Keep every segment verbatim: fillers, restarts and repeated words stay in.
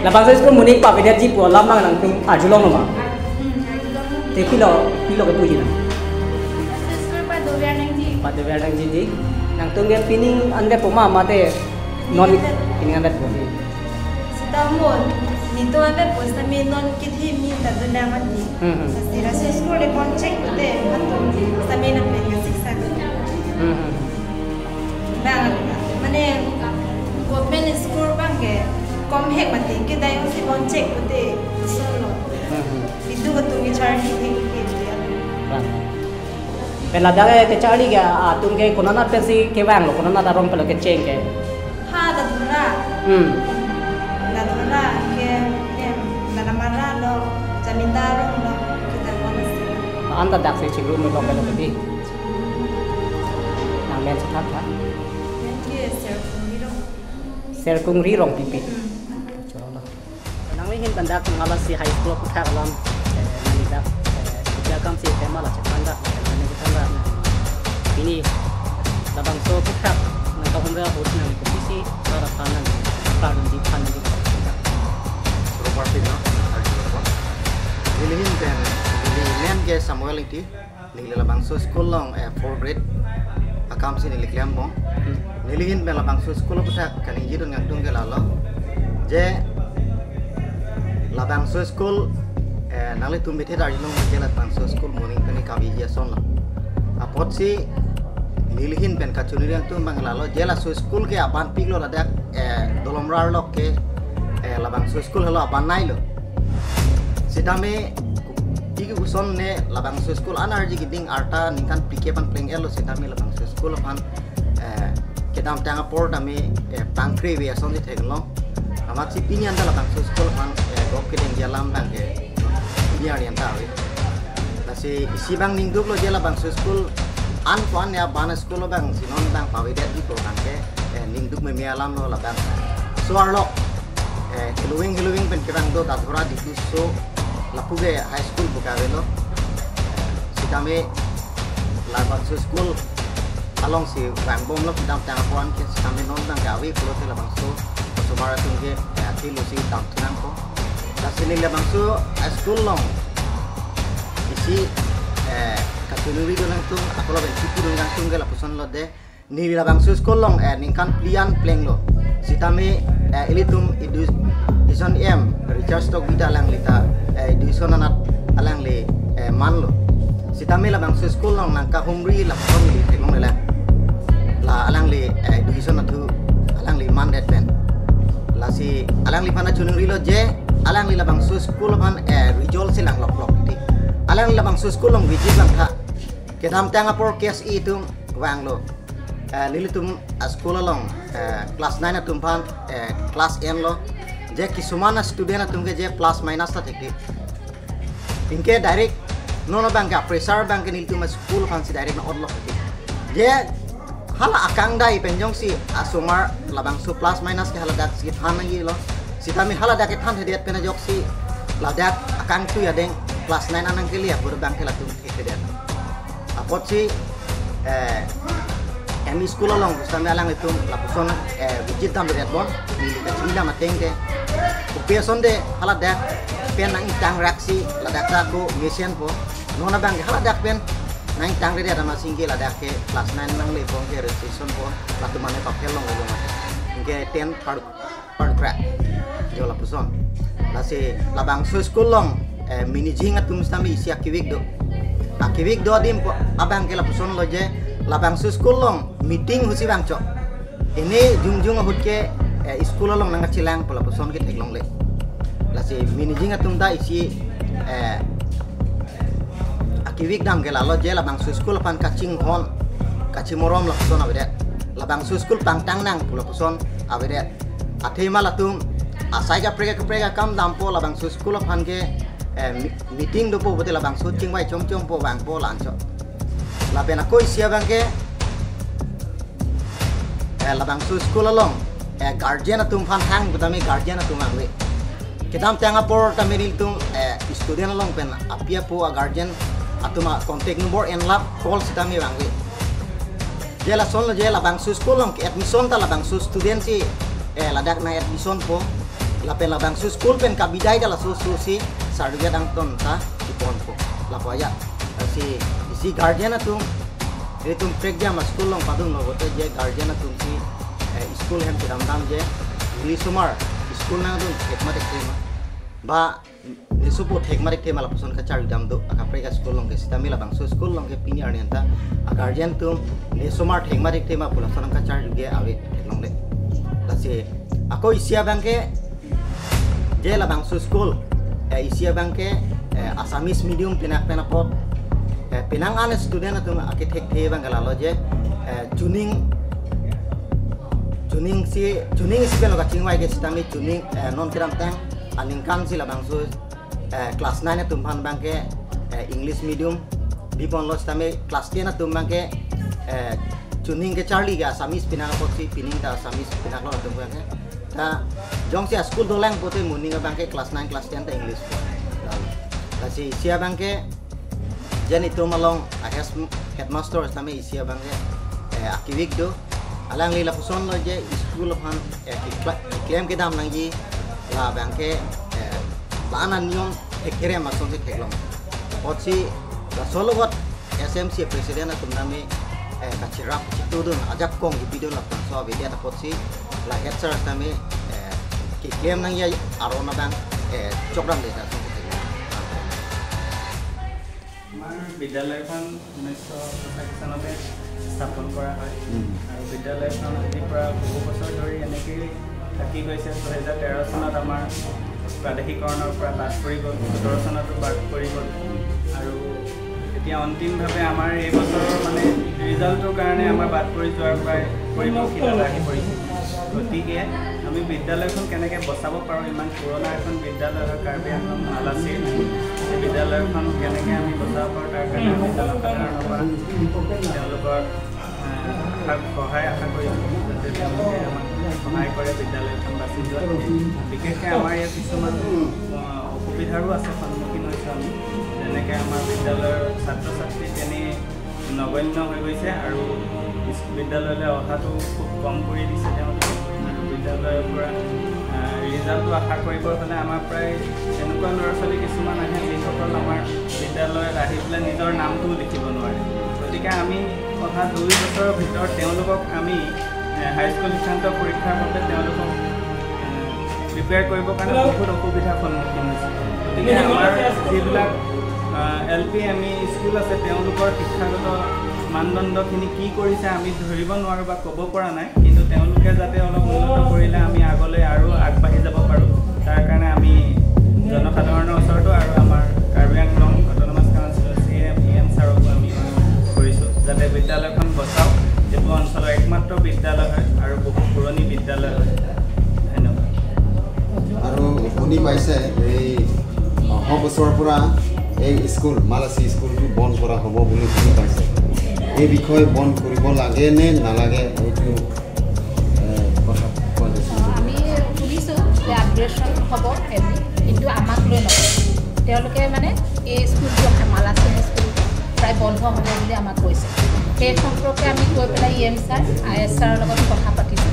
Labangso school moning pavedetji pu alam nangtum arjulong ma? Hmm, arjulong. Te pilo, pilo kepuji nang? Labangso school padover nangji. Padover nangji di. Nangtum ke pining anvetpo ma mate non pining anvet. Pining anvetpo di. Seta mo, netum anvetpo seta me non kithimi ta dun nang mati. Hmm, hmm. Sasi labangso school le bonchek pute, hatum seta me nangpen kasiksa. Hmm, hmm. Bang, mane government school abang ke kom hek mati, kedai si bonchek pute solo. Hmm, hmm. Itu ketum kecharli hek hek dia. Bang. Pen ladak ke kecharli ke atum ke konat pensi kevanglo, konat arong pelo kecheng ke. Ha, Dadhora. Hmm. Dadhora ke, em, Dadamara lo, Jamindar lo, kita konasi. Anta daksi chingrum lo pelo di. Nangmen si tha tha. Nang ke Serkungri Rong. Serkungri Rongpipi. Hmm. Cholo. Nangli ahin pen dak malasi high school aputhak alam, eh, nangli dak, eh, Bidya Akamsi tema la chethan dak, eh, nangli chethan dak. Pini labangso aputhak nangkahumri ahut nangli kopisi, para panan, para di panan di. Property no, neli ahin pen, neli name ke Samuel Ingti. Neli labangso school along, eh, four grade akamsi neli klembom. Hmm. Neli ahin pen labangso school aputhak kaningjedun nangtum ke lalo. Je labangso school, eh, nanglitum bithe arjulong je labangso school moning pen kaviji asonlo. Apotsi neli ahin pen kachiningri nangtum abang lalo. Je laso school ke aban piklo ladak, eh, Dolomra arlok ke, eh, labangso school helo aban nailo. Sitame tiki uson ne labangso school an arji keding arta ningkan phli ke pan pleng-etlo sitame labangso school aphan, eh, kedamtang apor tame, eh, pangkre ave asonsi theklong. Amatsi pini anta labangso school aphan, eh, gop kedengji alam abang ke pini arni anta ave. Lasi isi abang ningduklo je labangso school an ko-an ya bana school abang si non abang pavedetji pu abang ke, eh, ningduk meme alamlo labang. So arlok, eh, heloving heloving pen kevang do Dadhora Diphu so lapu ke high school pu ke avelo. Sitame labangso school alongsi vangbomlo kedamtang apor an ke sitame non abang ke ave pulote labangso osomar atum ke, eh, akhei lo si damthu nangkok. Lasi neli labangso, eh, school along isi, eh, kachiningridun nangtum, ako lapen chipidun nangtum ke lapusonlo de. Neli labangso school along, eh, ningkan phli an plenglo. Sitame, eh, ilitum edu-, education E M Richard Tokbi ta alangli ta, eh, education anat alangli, eh, manlo. Sitame labangso school along nangkahumri lapuson neli theklongle lang. La alangli, eh, education athu alangli mandet pen. Lasi alangliphan chiningrilo je alangli labangso school aphan, eh, result si langloklok di. Alangli labangso school along visit langtha. Kedamtang apor K S E atum vanglo. Eh, nelitum a-school along, eh, class nine atum aphan, eh, class enlo. Je kisuman a-student atum ke je plus minus ta thekthek. Anke direct non abang ke pressure abang ke nelitum a-school aphansi direct na-onlo. Je hala akangdai pen jongsi asomar labangso plus minus ke haladak si than nangjilo. Sitame haladak kethanthedet pen ajoksi ladak akangtui adeng class nine an nangkele apor abang ke latum thethedet. Apotsi, eh, M E school along sitame alanglitum lapuson, eh, visit damdetbom, neli kachini dam ateng ke. Kopi ason de haladak pen nang-ingtang raksi ladak ta ko mesenpo. Non abang ke haladak pen nang-ingtangredet amatsi anke ladak ke class nine nangle pon ke registration pon, latum mane papel longle long. Anke ten third, third grade. Jo lapuson. Lasi labangso school along, eh, managing atum sitame isi akivik do. Akivik do adim pu abang ke lapusonlo je labangso school along meeting husi vangchok. Ini jongjong ahut ke, eh, school along nangkachelang pu lapuson ke theklongle. Lasi managing atum ta isi, eh, akivik dam ke lalo je labangso school aphan kachinghon, kachimorom lapuson avedet. Labangso school pangtang nang pu lapuson avedet. Athema latum asai kaprek kaprek akam dampo labangso school aphan ke, eh, mi-, meeting dopo pute labangso chingvai chomchompo vangpo la-anchot. Lapen ako isi abang ke, eh, labangso school along, eh, guardian atum aphan hang pu tame guardian atum vangve. Kedamtang apor tame nelitum, eh, student along pen api apo a-guardian atum a-contact number enlap call sitame vangve. Je lasonlo je labangso school along ke-admission ta labangso student si, eh, ladak nang-admission po. Lapen labangso school pen kabidai ta laso so si sarduge dangton ta iponpo. Lapu ajat. Lasi isi guardian atum, ilitum prekjam a-school along padunlo pulote je guardian atum si, eh, school hem kedamdam je, ili osomar school nangdun thek ma thekthe ma, ba nesopo thek ma thekthe ma lapuson kacharlidam do, akaprek a-school along ke sitame labangso school along ke pini arni anta a-guardian atum nesomar thek ma thekthe ma pu lason kacharli ke ave theklongle. Lasi ako isi abang ke je labangso school, eh, isi abang ke, eh, Assamese medium pinak pen apot, eh, penang an student atum akethekthe abang ke lalo je, eh, chuning, chuning si, chuning isi pen lo kachingvai ke sitame chuning, eh, non kedamtang aningkan si labangso, eh, class nine atum aphan abang ke, eh, English medium biponlo sitame class ten atum abang ke, eh, chuning kacharli ke Assamese pinak apot si pining ta Assamese pinak lo atum abang ke. Ta jongsi a-school dolang pulote moning abang ke class nine, class ten ta English po. Lasi isi abang ke je netum along a-head, headmaster sitame isi abang ke, eh, akivik do. Alangli lapuson lo je school aphan, eh, kekla-, keklem kedam nangji, labang ke, eh, la-an anion thekkere ma asonsi theklong. Apotsi laso lo apot S M C president atum tame, eh, kachirap chitudun ajakong ipidun lapuson so avedya ta apotsi la head sir tame, eh, keklem nangji aron abang, eh, chokdamde ta asonsi theklong. আমাৰ বিদ্যালয়খন ঊনৈছশ পঁচাশী চনতে স্থাপন কৰা হয়। উম। আৰু বিদ্যালয়খন আজিৰ পৰা বহু বছৰ ধৰি এনেকেই থাকি গৈছে। দুহেজাৰ তেৰ চনত আমাৰ প্ৰাদেশিকৰণৰ পৰা বাদ পৰি গ'ল, সোতৰ চনতো বাদ পৰি গ'ল। আৰু এতিয়া অন্তিমভাৱে আমাৰ এই বছৰৰ মানে ৰিজাল্টৰ কাৰণে আমাৰ বাদ পৰি যোৱাৰ পৰাই পৰিলক্ষিত এটা আহি পৰিছে। গতিকে আমি বিদ্যালয়খন কেনেকে বচাব পাৰোঁ, ইমান পুৰণা এখন বিদ্যালয় হয় কাৰ্বি আংলং মালাচীৰ, সেই বিদ্যালয়খন কেনেকে আমি বচাব পাৰোঁ, তাৰ কাৰণে আমি জনসাধাৰণৰ পৰা তেওঁলোকৰ, আহ, সা-, সহায় আশা কৰিছোঁ, যাতে তেওঁলোকে আমাক সহায় কৰে বিদ্যালয়খন বাচি যোৱাত। বিশেষকৈ আমাৰ ইয়াত কিছুমান, আহ, অসুবিধাৰো আছে, সন্মুখীন হৈছোঁ আমি। যেনেকে আমাৰ বিদ্যালয়ৰ ছাত্ৰ ছাত্ৰী তেনেই নগণ্য হৈ গৈছে আৰু বিদ্যালয়লৈ অহাটো খুব কম কৰি দিছে তেওঁলোকে। আৰু বিদ্যালয়ৰ পৰা, আহ, ৰিজাল্টটো আশা কৰিব হ'লে আমাৰ প্ৰায় এনেকুৱা ল'ৰা ছোৱালী কিছুমান আহে, যিসকল আমাৰ বিদ্যালয়ত আহি পেলাই নিজৰ নামটোও লিখিব নোৱাৰে। গতিকে আমি অহা দুই বছৰৰ ভিতৰত তেওঁলোকক আমি, এ, হাইস্কুল শিক্ষান্ত পৰীক্ষাৰ বাবে তেওঁলোকক, এ, প্ৰিপেয়াৰ কৰিবৰ কাৰণে বহুত অসুবিধাৰ সন্মুখীন হৈছে। গতিকে আমাৰ যিবিলাক, আ, L P, M E school আছে, তেওঁলোকৰ শিক্ষাগত মানদণ্ডখিনি কি কৰিছে আমি ধৰিব নোৱাৰোঁ বা ক'ব পৰা নাই, কিন্তু তেওঁলোকে যাতে অলপ উন্নত কৰিলে আমি আগলৈ আৰু আগবাঢ়ি যাব পাৰোঁ। তাৰ কাৰণে আমি জনসাধাৰণৰ ওচৰতো আৰু আমাৰ কাৰ্বি আংলং অট'নমাছ কাউন্সিলৰ চি এম, ই এম ছাৰকো আমি অনুৰোধ কৰিছোঁ যাতে বিদ্যালয়খন বচাওক, এইটো অঞ্চলৰ একমাত্ৰ বিদ্যালয় হয় আৰু বহু পুৰণি বিদ্যালয় হয়। ধন্যবাদ। আৰু শুনি পাইছে, এই অহা বছৰৰ পৰা এই স্কুল, মালাচী স্কুলটো বন্ধ কৰা হ'ব বুলি শুনি পাইছে। এই বিষয়ে বন্ধ কৰিব লাগে নে নালাগে, এইটো, এ, কথা কোৱা হৈছে। আমি শুনিছোঁ যে আপগ্ৰেডশ্যন হ'ব বুলি, কিন্তু আমাক লৈ নহয়। তেওঁলোকে মানে এই স্কুলটো, মালাচী স্কুল প্ৰায় বন্ধ হ'ব বুলি আমাক কৈছে। সেই সম্পৰ্কে আমি গৈ পেলাই E M sir, I S ছাৰৰ লগত কথা পাতিছোঁ।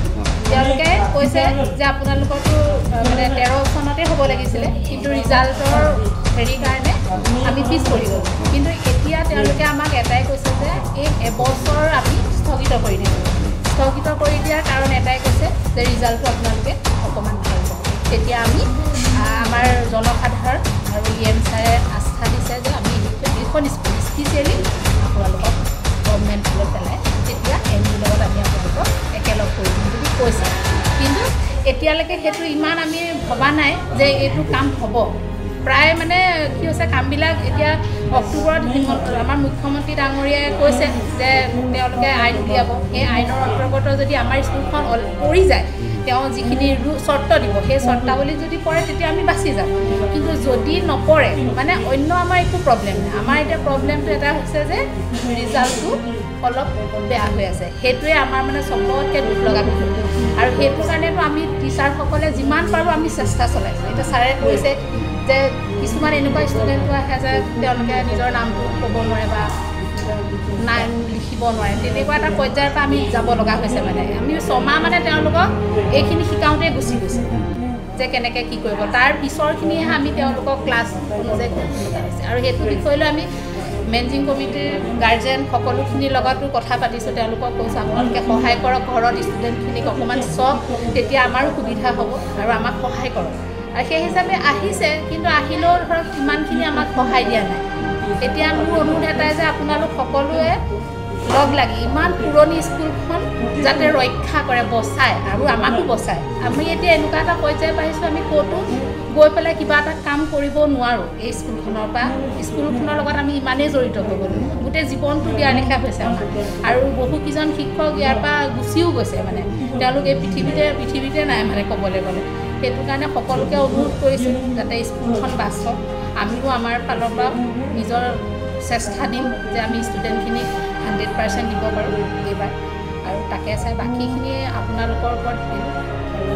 তেওঁলোকে কৈছে যে আপোনালোকৰতো, আহ, মানে তেৰ চনতে হ'ব লাগিছিলে, কিন্তু ৰিজাল্টৰ হেৰি কাৰণে আমি পিছ পৰি গ'লোঁ। কিন্তু এতিয়া তেওঁলোকে আমাক এটাই কৈছে যে এই এবছৰ আমি স্থগিত কৰি দিছোঁ। স্থগিত কৰি দিয়াৰ কাৰণ এটাই কৈছে যে ৰিজাল্টটো আপোনালোকে অকণমান ভাল পাওক। তেতিয়া আমি, আহ, আমাৰ জনসাধাৰণ আৰু ই এম ছাৰে আস্থা দিছে যে আমি এইখন স্কুল স্পেচিয়েলি আপোনালোকক গভৰ্ণমেণ্ট স্কুলত পেলাই তেতিয়া এম ইৰ লগত আমি আপোনালোকক একেলগ কৰি দিম বুলি কৈছে। কিন্তু এতিয়ালৈকে সেইটো ইমান আমি ভবা নাই যে এইটো কাম হ'ব। প্ৰায় মানে কি হৈছে, কামবিলাক এতিয়া অক্টোবৰত হিমন্ত, আমাৰ মুখ্যমন্ত্ৰী ডাঙৰীয়াই কৈছে যে তেওঁলোকে আইন উলিয়াব, সেই আইনৰ অন্তৰ্গত যদি আমাৰ স্কুলখন অল-, পৰি যায়, তেওঁ যিখিনি ৰু-, চৰ্ত দিব, সেই চৰ্তাৱলী যদি পৰে তেতিয়া আমি বাচি যাম। কিন্তু যদি নপৰে, মানে অন্য আমাৰ একো প্ৰব্লেম নাই। আমাৰ এতিয়া প্ৰব্লেমটো এটা হৈছে যে ৰিজাল্টটো অলপ বেয়া হৈ আছে, সেইটোৱে আমাৰ মানে চবতকৈ দুখ লগা বিষয়। আৰু সেইটো কাৰণেতো আমি টিচাৰসকলে যিমান পাৰোঁ আমি চেষ্টা চলাইছোঁ। এতিয়া ছাৰে কৈছে যে কিছুমান এনেকুৱা ষ্টুডেণ্টো আহে যে তেওঁলোকে নিজৰ নামটো ক'ব নোৱাৰে বা নাম লিখিব নোৱাৰে, তেনেকুৱা এটা পৰ্যায়ৰ পৰা আমি যাব লগা হৈছে। মানে আমি ছমাহ মানে তেওঁলোকক এইখিনি শিকাওঁতে গুচি গৈছে। যে কেনেকৈ কি কৰিব, তাৰ পিছৰখিনিহে আমি তেওঁলোকক ক্লাছ অনুযায়ী কৰিবলগীয়া হৈছে। আৰু সেইটো বিষয় লৈ আমি মেনেজিং কমিটিৰ গাৰ্জেন সকলোখিনিৰ লগতো কথা পাতিছোঁ। তেওঁলোকক কৈছোঁ, আপোনালোকে সহায় কৰক, ঘৰত ষ্টুডেণ্টখিনিক অকণমান চাওক, তেতিয়া আমাৰো সুবিধা হ'ব আৰু আমাক সহায় কৰক। আৰু সেই হিচাপে আহিছে, কিন্তু আহিলেও ধৰক ইমানখিনি আমাক সহায় দিয়া নাই। এতিয়া মোৰ অনুৰোধ এটাই যে আপোনালোক সকলোৱে লগ লাগি ইমান পুৰণি স্কুলখন যাতে ৰক্ষা কৰে, বচায় আৰু আমাকো বচায়। আমি এতিয়া এনেকুৱা এটা পৰ্যায় পাইছোঁ, আমি ক'তো গৈ পেলাই কিবা এটা কাম কৰিব নোৱাৰোঁ। এই স্কুলখনৰ পৰা, স্কুলখনৰ লগত আমি ইমানেই জড়িত হৈ গ'লোঁ, গোটেই জীৱনটো দিয়াৰ নিচিনা হৈছে আমাৰ। আৰু বহুকেইজন শিক্ষক ইয়াৰ পৰা গুচিও গৈছে, মানে তেওঁলোক এই পৃথিৱীতে পৃথিৱীতে নাই, মানে ক'বলৈ গ'লে। সেইটো কাৰণে সকলোকে অনুৰোধ কৰিছোঁ যাতে স্কুলখন বাচক। আমিও আমাৰ ফালৰ পৰা নিজৰ চেষ্টা দিম যে আমি ষ্টুডেণ্টখিনিক হাণ্ড্ৰেড পাৰ্চেণ্ট দিব পাৰোঁ এইবাৰ। আৰু তাকে চাই বাকীখিনি আপোনালোকৰ ওপৰত এৰিলোঁ। আৰু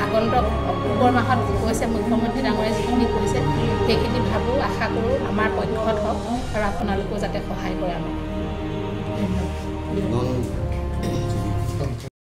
আগন্তুক অক্টোবৰ মাহত কৈছে মুখ্যমন্ত্ৰী ডাঙৰীয়া যিখিনি কৈছে, সেইখিনি ভাবোঁ, আশা কৰোঁ আমাৰ পক্ষত হওক আৰু আপোনালোকেও যাতে সহায় কৰে আমাক। ধন্যবাদ। নন